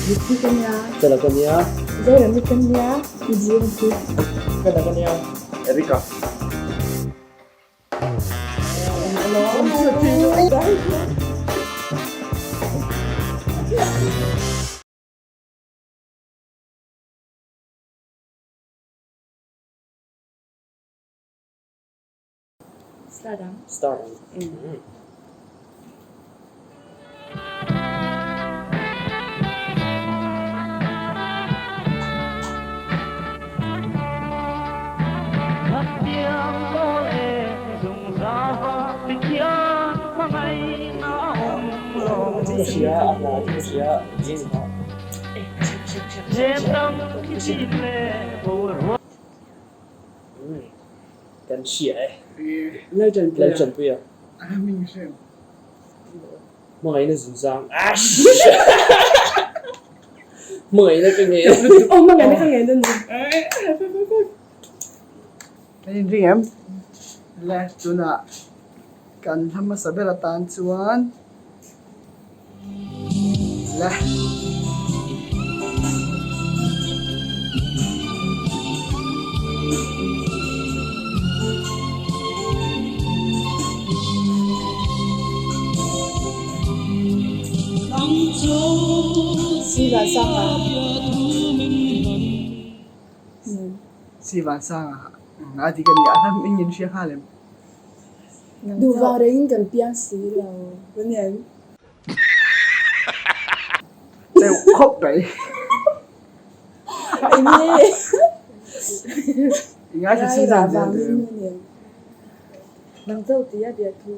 Diki ka nia. Fela ka nia. Zorami ka nia. GMC. Fela ka nia. Erica. Start ang. Start ang. Ka hria a hla chu ka hria Kan hria e. Lalṭanpuia. Hmangaihna zunzang. Hmangaihna ka ngei. Aw hmangaihna ka ngei dawn. Kan inring em? Le, tunah kan hla hmasa ber atan chuan le. Si Vansanga. Si Vansanga a dik a ni. A hnam eng in hria nghal em? Duh vang rengin kan piang si lo ka nen. Teuh khawp mai. Eng nge? I ngaithla chhun zan zel teh em? Nang chauh tih a biak thu.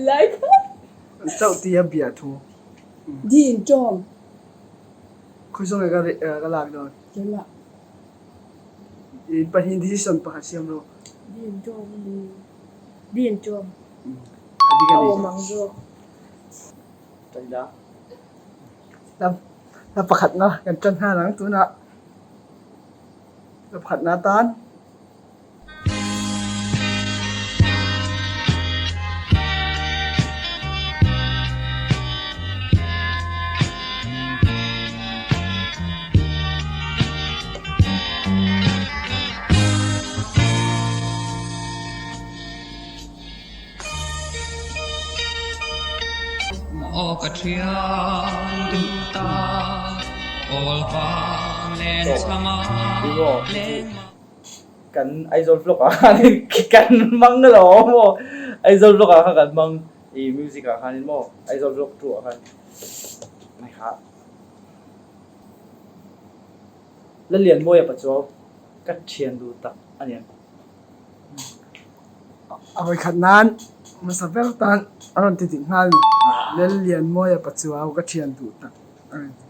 Lai kha. Nang chauh tih a biak thu. Di in ṭawm. Khawi zawng nge ka lak dawn? Keimah. I pahnih decision pakhat siam rawh. Di in ṭawm. Di in ṭawm. A dik a ni. A awm ang zawk. Ṭan ila. Hla pakhatna kan ṭan nghal ang tunah. Hla pakhatna atan. Aw ka thian duh ta awl vang len chama leng ma. Kan Aizawl vlog ah khanin kan hmang alawm maw Aizawl vlog ah khan kan hmang i music ah khanin maw Aizawl vlog tu ah khan mai kha Lalianmawia pachuau ka thian duh tak a ni ang. A vawikhat nan hmasa ber tan a rawn ti dik nghal ni. Lallianmawia Pachuau ka thian duh tak a rawn ti.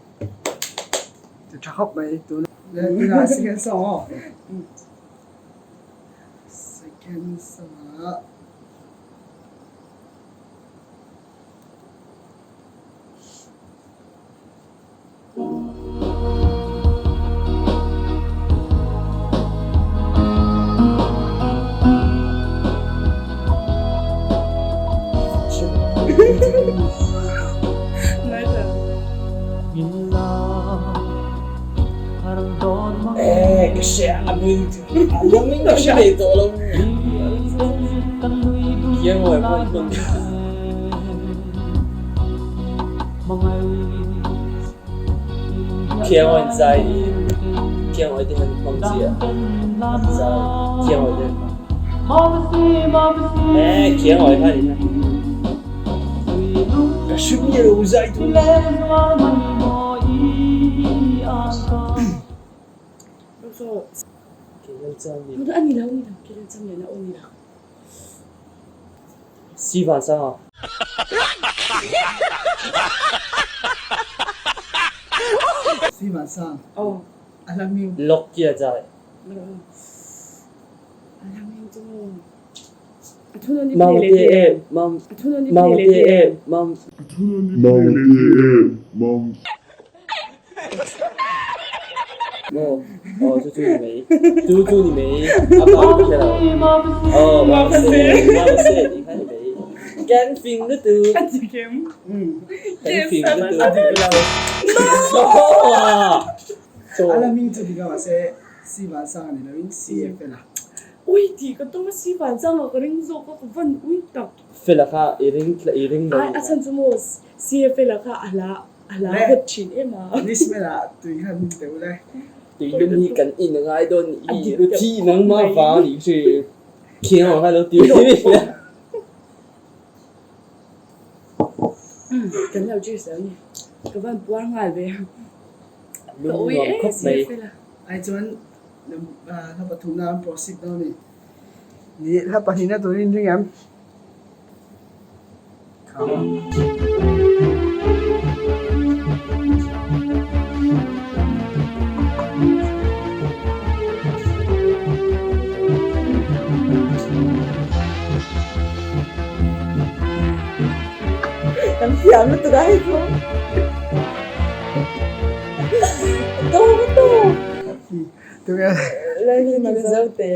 Ti tha khawp mai tuna. Tunah second song aw. Second song ah. Khiang an zai i khiang oi te han hmang ziah. An zai. Khiang oi te an hmang. Eh, khiang oi kha ni na. Ka hrim ni lo zai tu. Ani lo, ani lo. Kila cham le na aw ni lo. Si vansang ah. Si vansang. Aw. A hla hming. Lok kia zai. A hla hming cu a thu nawn i Mang play te le e mang A thu nawn i mang play te le e mang Mang te e mang. Maw aw cu cu ni mei tu cu ni mei a pa ka hre lo aw ma se ma se ti kha ni mei Kan fing lutuk. A dik em? Kan fing lutuk. A dik lo. A la hming chu dik a mahse C Vansanga ni loin CFL a. Ui tih ka tum a C Vansanga ka ring zawk a ka van ui tak. Fela kha i ring tla i ring lo. Ai a chhan chu maw CFL a kha a hla a hla hawt thin em a. Punishment ah tui khan min teuh le. Tui lum hi kan in a ngai dawn i Ruthi nangmah vang a nih hri khiang ang kha lo ti mai. Kan lo cheers lo ni. Ka van puar nghal ve. Lum nuam khawp mai. Ai chuan hla pathumna an proceed dawn a ni. Ni hla pahnihna turin in ring em? Kan thiam lutuk a hei chu. To to. Tunge. Lalhlimzote.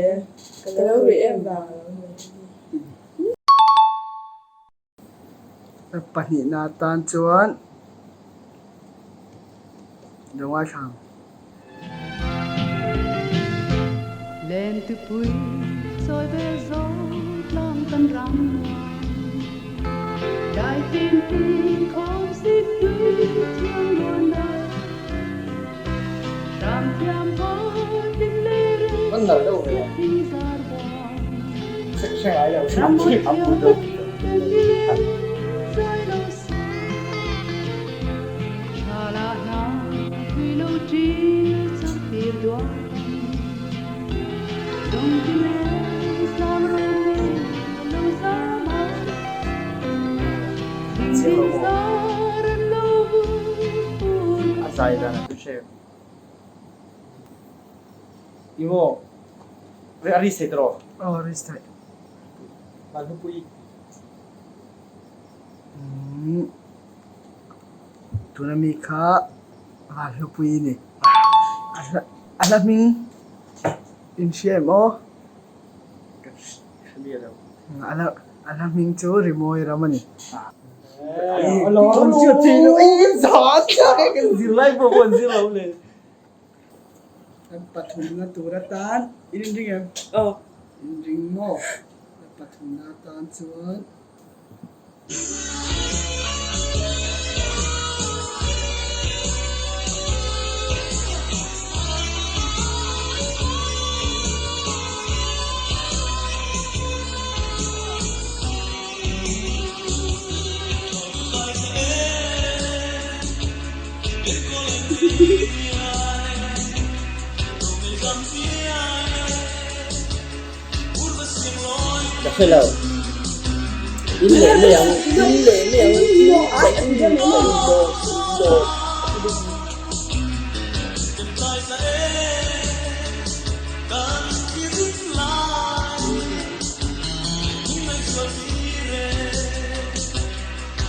Ka lo rih em vang lo ni. Pahnihna atan chuan lo ngaithla ang. Lentupui chawi ve zo tlang kan ram nuam Daifim khawm zit tui thiang luan a Hram thiam haw hlim leh reng thing zar buang Ram mawi thiang leng zai lo se Tha la hna thui lo ṭil chak tir duat ang Dawng ti leng sang ro nen lo zam a Thing ding zar an lo vur fur A zai dan a chu hre. I maw? A ri thei tawh. Aw a ri thei. Vanhupui. Umm tuna mi kha Vanhlupui a ni. A hla hming in hria em aw? Ka hre miah lo. A hla hming chu Rimawi ram a ni. Kan pathumna tur atan in inring em? Aw. Inring maw? Kan pathumna atan chuan. Ka hre lo. In leh mai ang, in leh mai ang, in leh mai ang,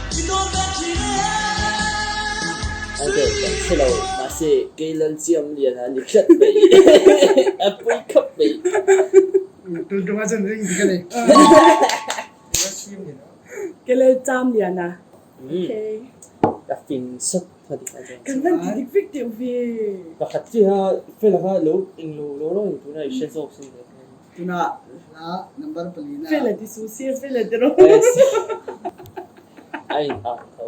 in dawt, in dawt. Angel kan hre lo, mahse kei Lalchiam lian a ni tlat mai. A pui khawp mai. Tun tumah chuan ring dik a ni. Kei Lalcham lian a. Okay. Ka fing sawt kha dik a chuan. Kan van ti dik vek deuh ve. Pakhat chiah fel kha lo eng lo lo lo in tuna i hre zawk sin le. Tunah hla number palina. Fela ti su sia fela ti rawh. A in ang tho.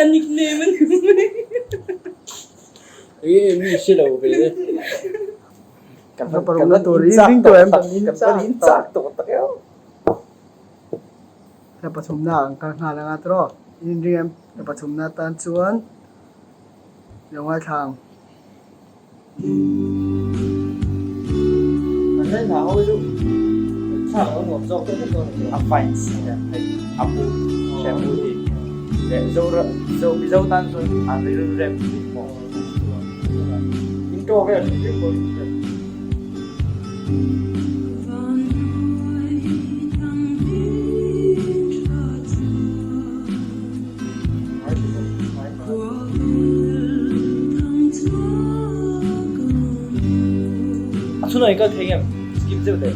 A nickname a ni mai. Enge mi hre lo ve le. Kan Hla parukna tur i ring tawh em? Kan in chak tawh tak eo. Hla pathumna ang kal nghal anga tawh. In inring em? Hla pathumna tan chuan lo ngaithla ang. A fine si a hei a bu shampoo hi leh zo mizo tan chuan a rilru rem bik maw intro vel hrim hrim pawh in A chhunah in kal thei ngem? Skip zeuh teh.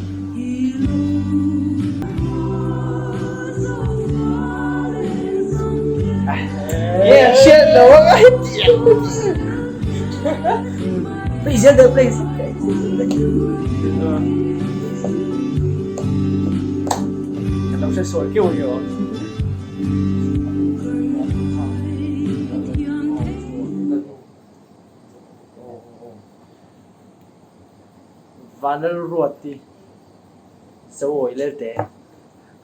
lo ang a hetiang Play zel deuh play zel Kan lo hre sawi keuh ni aw. Vanlal Ruati Zawawi Lelte.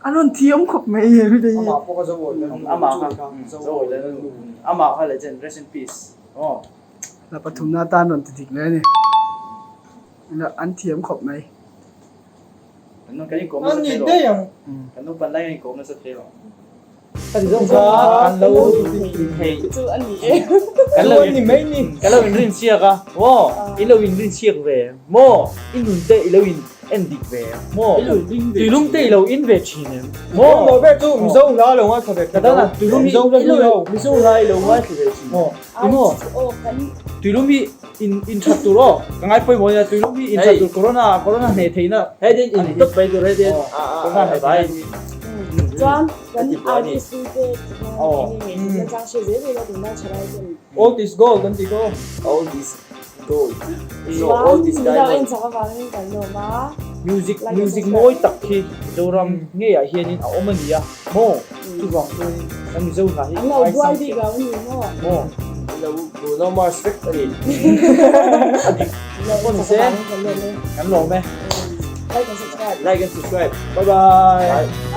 A rawn thiam khawp mai he mi te hi. Amah pawh kha Zawawi Lalnu. Amah kha Zawawi Lalnu. Amah kha legend rest in peace. Aw. Hla pathumna atan rawn ti dik leh a ni. An thiam khawp mai. Kan inkawm nasa thei lo. Kan naupan lai kan inkawm nasa thei lo. Kan zawng kha kan lo thei. Chu a ni e. Kan lo in kan lo inrin chiak a maw? I lo inrin chiak ve maw? I nun te i lo in en dik ve maw? Tuilum te i lo in ve thin em maw? Maw ber chu Mizo hla lo ngaithla ve thin lo. Tuilum hi Mizo hla i lo ngaithla ve thin maw? Emaw tuilum hi in in that tur aw ka ngai pawimawh nia tuilum hi in that tur corona corona hneh theihna hei din in tawp mai tur hei din corona hneh theihna chuan kan artist te enge nge na chang hre zel zel a tunlai thalai ten old is gold an ti ko old is gold so old is diamond en chak avangin kan lawm a music music mawi tak hi Mizoram ngeiah hianin a awm a nia maw Chuvang chuanin kan Mizo hna hi An lo buai bik lo a ni maw? Maw? An lo Bruno Mars vek a ni. A dik. Pawh ni se. Kan lawm e. Like and subscribe. Like and subscribe. Bye bye. Bye.